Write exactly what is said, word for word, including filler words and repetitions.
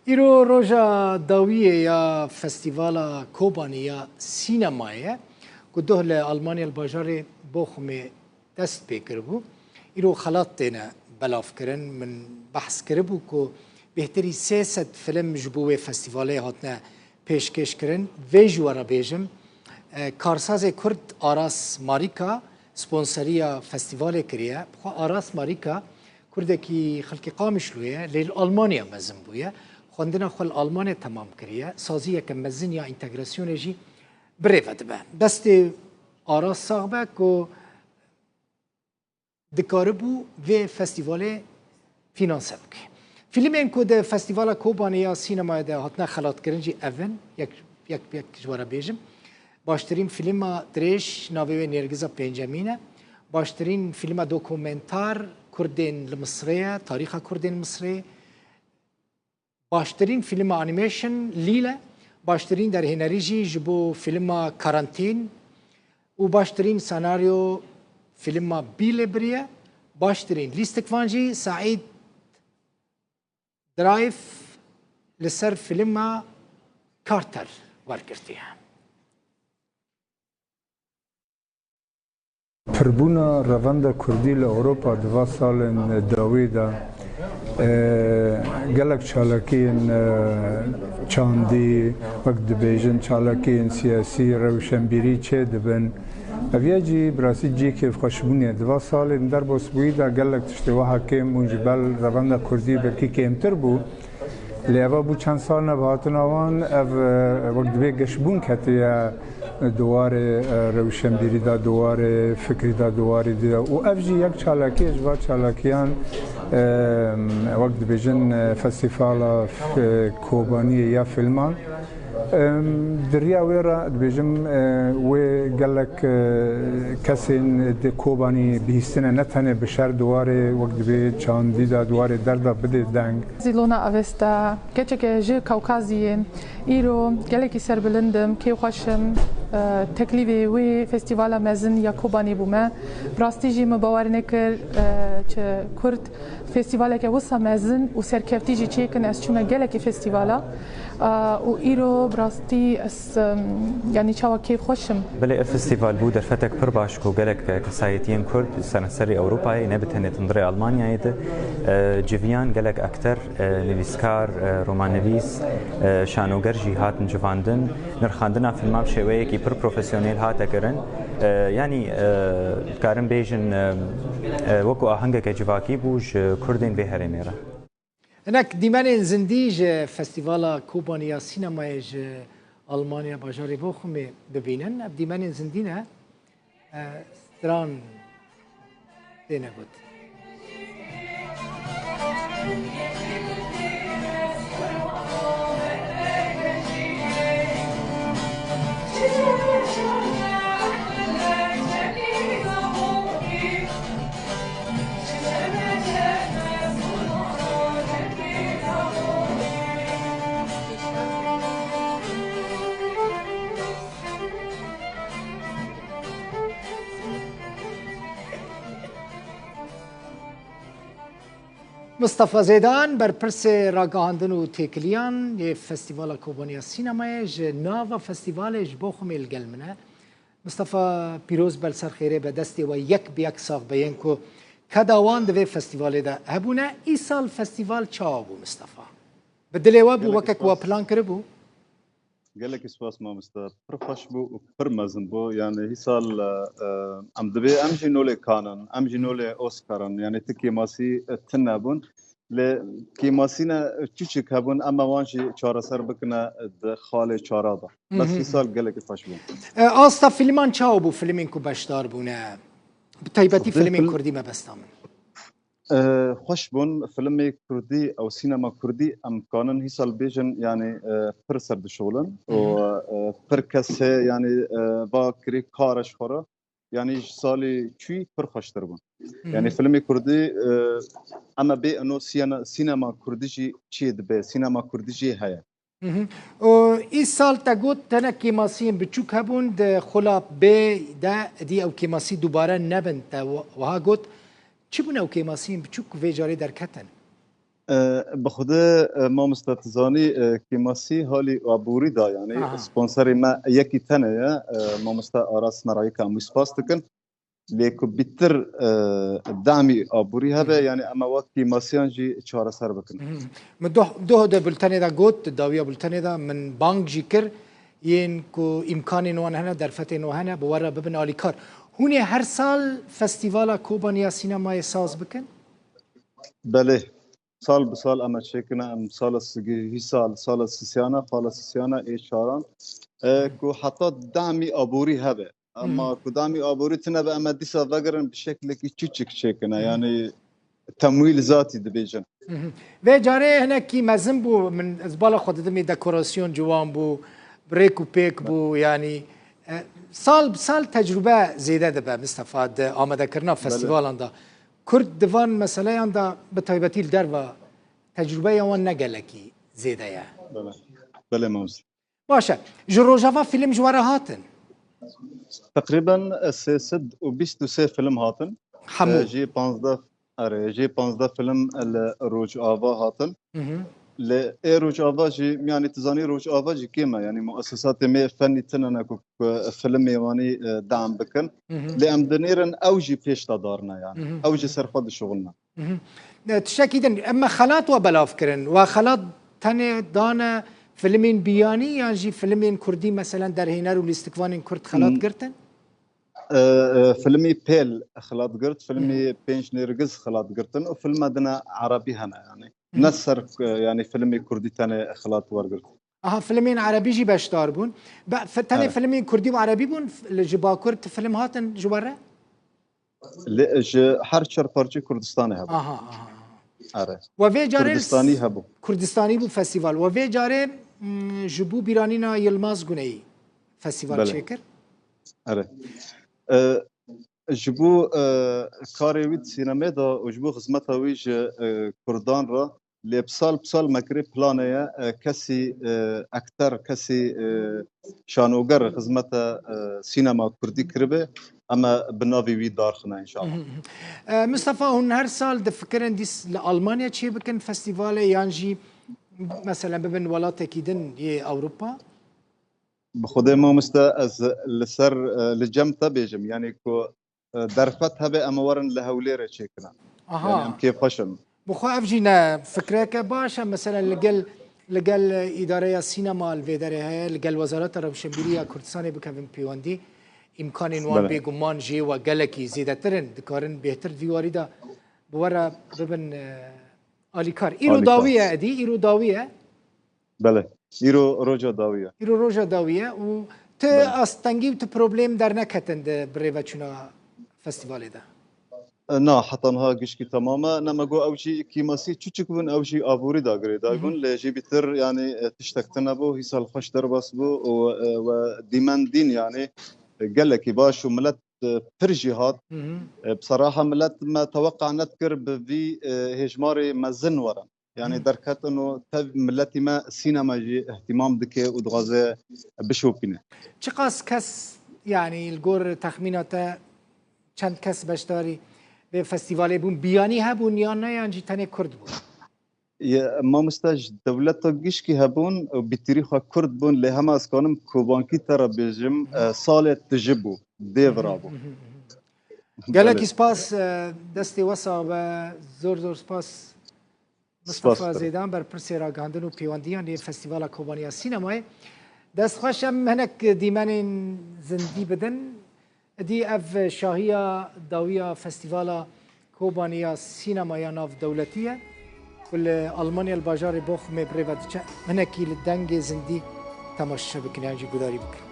Îro roja dawiyê ya Festîvala Kobanî ya Sînemayê ye, ku doh li Almanya li bajarê Bochumê dest pê kiribû. Îro xelat têne belavkirin. Min behs kiribû ku bêhtirî sê sed film ji bo wê festîvalê hatine pêşkêş kirin. Vê ji we re bêjim, e, karsazê Kurd Aras Marîka sponseriya festîvalê kiriye. Bi xwe Aras Marîka Kurdekî xelkê Qamişloyê ye, lê li Almanya mezin bûye. Xwendina xwe li Almanya temam kiriye. Saziyeke mezin ya întegrasyonê jî bi rê ve dibe. Destê Aras sax be ku dikaribû vê festîvalê fînanse bike. Fîlmên ku di Festîvala Kobanê ya Sînemayê de hatine xelatkirin jî ev in, yek, yek, yek ji we re bêjim. Baştirîn fîlma dirêj, navê wê Nêrgiza Pêncemîn e. Baştirîn fîlma dokumentar Kurdên li Misrê ye, tarîxa Kurdên Misrê. Baştirîn fîlma animation Lîl e, baştirîn derhênerî jî ji bo fîlma Karantîn û baştirîn senaryo fîlma Bîlê biriye, baştirîn lîstikvan jî Saîd Drive li ser fîlma Carter wergirtiye. Pirbûna revenda kurdî li Ewropa di va salên dawî de, e, gelek çalakiyên, e, çandî, wek dibêjin, çalakiyên siyasî, rewşenbîrî çêdibin. Ev ya jî bi rastî cihê kêfxweşbûnê ye. Di va salên derbasbûyî de gelek tiştê wiha kêm bûn, ji ber revenda kurdî belkî kêmtir bû. Lê eva bû çend sal ne bi hatina wan, ev, e, wek dibê geşbûn ketiye di warê, e, rewşenbîrî de, di warê fikrî de, di warê dî de. Û ev jî yek çalakî ye ji van çalakiyan, e, wek dibêjin, e, festîvala f-, Kobaniyê ya filman. Em, di riya wê re dibêjim, e, wê gelek, e, kesên di Kobanî bihîstine, ne tenê bi şer di warê, wek dibê çandî de, di warê derda bidê deng. Zîlona Avesta, keçeke ji Kawkaziyê, îro gelekî serbilind im, kêfxweş im, e, teklîfê wê festîvala mezin ya Kobanî bûme. Bi rastî jî min bawer nekir, e, çi Kurd festîvaleke wisa mezin û serkeftî jî çêkin, ez çûme gelekî festîvala. Aa, û îro bi rastî ez, em, yanî çawa kêfxweş im. Belê, ev festîval bû derfetek pir baş ku gelek kesayetiyên Kurd seranserê Ewropayê, ne bi tenê di hundirê Almanyayê de, e, civiyan gelek akter, e, nivîskar, e, romannivîs, e, şanoger jî hatin civandin. Nirxandina filman bi şêweyekî pir profesyonel hate kirin. E, yanî, e, dikarin bêjin, e, e, wekî ahengeke civakî bû ji Kurdên vê herêmê re. Hinek dîmenên zindî ji Festîvala Kobanî ya Sînemayê ji Almanya bajarê Bochumê bibînin. Ev dîmenên zindî ne, e, stran têne got. Mistefa Zêdan, berpirsê ragihandin û têkiliyan yê Festîvala Kobaniya Sînemayê, ji nava festîvalê ji Boxumê li gel min e. Mistefa, pîroz be, li ser xêrê be, destê we yek bi yek sax be, yên ku keda wan di vê festîvalê de hebûne. Îsal festîval çawa bû, Mistefa? Bi dilê we bû, Gelekî weke ku we spas. Plan kiribû? Gelekî spas mamoste. Pir xweş bû û pir mezin bû. Yani hîsal, e, e, em dibê em jî nolê Kanan, em jî nolê Oscaran. Yani ti kêmasî, e, tune bûn. Lê kêmasîne çiçik hebûn, ema wan jî çareser bikine di xalê çara de. Bes Hı hı. hîsal gelekî xweş bû. E, asta filman çawa bû, filmên ku beşdar bûne? Bi taybetî Xwedê filmên fil- kurdî mebesta min. E, xweş bûn. Filmê kurdî ew sînema kurdî em kanin hîsal bêjin, yani, e, pir ser dişolin û, Hı hı. e, pir kes heye, yani, e, va kirî kar e ji xwe re. Yani ji salê çûyî pir xweştir bûn. Hı hı. Yani filmê kurdî, e, ema bê ino siyana-, sînema kurdî jî çê dibe, sînema kurdî jî heye. Hı hı. Û îsal te got tenek kêmasiyên biçûk hebûn, di xula B de dî ew kêmasî dubare nebin. Te wi-, wiha got, çi bûn ew kêmasiyên biçûk ku vê carê derketin? Bi xwedê, e, mamoste, tu zanî, e, kêmasî halî aborî da, yanî Aha. sponserê me yekî tenê ye, e, mamoste Aras Merayîka, em wî spas dikin. Lê ku bîtir, e, demî aborî hebe, Hı hı. yanî em ê wek kêmasiyan jî çareser bikin. Hı hı. Min doh, doh de bultenê de got, di dawiya bultenê de min bang jî kir, yên ku îmkanên wan hene, derfetên wan hene, bi we re bibin alîkar. Hûn ê her sal Festîvala Kobaniya Sînemayê saz bikin? Belê. Sal bi sal em ê çêkine, em sala sigihî sal, sala sisiyana, sala sisiyana ê çaran, e, ku heta demî aborî hebe. Ama Hı hı. ku demî aborî tune be, em ê dîsa vegerin bi şeklekî çûçik çêkine. Hı hı. Yanî temwîl zatî dibêjin. Hı hı. Vê carê hinekî mezin bû, min ez bala xwe didimê, dekorasyon ciwan bû, rêk û pêk bû, yanî, e, sal bi sal tecrûbe zêde dibe, Mistefa, di amadekirina Belê. festîvalan de. Kurd di van meseleyan de bi taybetî li derve tecrûbeya wan ne gelekî zêde ye. Belê. Belê, mamoste. Baş e. Ji Rojava fîlm ji we re hatin? Teqrîben, e, sê sed û bîst û sê fîlm hatin. Hemû? E, jî panzdeh, erê, jî panzdeh fîlm li Rojava hatin. Hı hı. Li ê Rojava jî, yanî tu zanî Rojava jî kêm e, yanî muesesatê me fennî tune ne ku, ku fîlmê wanî, e, dam bikin. Hı hı. Lê em dinêrin ew jî pêş de darine, yanî. Hı hı. Ew jî ser xwe dişuxulne. Mhm. E, tiştekî din, em me xelat we belav kirin. We xelat tenê dane filmên biyanî yan jî filmên kurdî, meselen, derhêner û lîstikvanên kurd xelat Hmm. girtin? E, e, filmî Pêl xelat girt, filmî Hmm. Pênc Nêrgiz xelat girtin û filme dine erebî hene, yanî. Hmm. Ne ser, e, yanî filmê kurdî tenê xelat wergirt. Aha, filmên erebî jî beşdar bûn. Be, fi-, tenê Ere. filmên kurdî û erebî bûn, f-, li, ji Bakur tu film hatin ji we re? Lê ji her çar parçeyê Kurdistanê hebû. Aha, aha, aha. Are. We vê carê Kurdistanî hebû. Kurdistanî bû festîval. We vê carê, mm, ji bo bîranîna Yilmaz Guneyî festîval Belê. çêkir? Are. E, ji bo, e, karê wî di sînemê de û ji bo xizmeta wî ji, e, Kurdan re lê bi sal bi sal me kirê plane ye, e, kesî, e, ekter, kesî, e, şanoger xizmeta, e, sînema kurdî kiribe, em ê bi navê wî darxine înşallah. Mhm, mhm. E, Mistefa, hûn her sal difikirin dîs li Almanya çê bikin festîvalê yan jî meselen bibin welatekî din yê Ewropa? Bi xwedê mamoste ez li ser, e, li cem te bêjim, yanî ku e, derfet hebe em ê werin li Hewlêrê çêkine. Aha. Yanî em kêfxweş in. Bi xwe ev jî ne fikreke baş e. Mesela li gel, li gel îdareya sînema li vê derê heye, li gel Wezareta Rewşenbîrî ya Kurdistanê bikevin pêwendî. Îmkanên wan Belê. bêguman jê we gelekî zêdetir in. Dikarin bêhtir di vî warî de bi we re bibin, e, alîkar. Îro Alîkar. dawî ye, edî, îro dawî ye. Belê. Îro roja dawî ye. Îro roja dawî ye û ti Belê. astengî û ti problem derneketin di birêveçûna festîvalê de? E, na, heta niha gişkî temam e. Ne me got ew jî kêmasî çûçik bûn, ew jî aborî da girêdayî bûn. Hı hı. Lê jî bîtir, yanî, e, tiştek tune bû, hîsal xweş derbas bû û, e, we dîmen dîn, yanî, e, gelekî baş û milet, e, pir jî hat. Hı hı. E, bi seraha milet me teweqa nedikir bi vî, e, hêjmarê mezin werin. Yanî Hmm. derketin û tev miletî me sînema jî îhtîmam dike û dixwaze bişopîne. Çiqas kes, yanî li gor texmîna te çend kes beşdarî vê festîvalê bûn? Biyanî hebûn yan ne, yan jî tenê Kurd bûn? Ye, mamoste, ji dewleta gişkî hebûn û bîtirî xwe Kurd bûn, lê hema ez kanim kobankî te re bêjim, Hı hı. e, salê tijî bû, dêvira bû. Hı hı, hı hı. Gelekî Belê. spas, e, destê we sax be, zor zor spas. Spas Mistefa dikim. Zêdan, berpirsê ragihandin û pêwendiyan yê Festîvala Kobaniya Sînemayê. Dest xweş, em hinek dîmenên zindî bidin. Edî ev şahiya dawiya Festîvala Kobaniya Sînemaya Navdewletî ye ku li Almanya li bajarê Bochumê bi rê ve diçe. Hinekî li dengê zindî temaşe bikin yan jî gudarî bikin.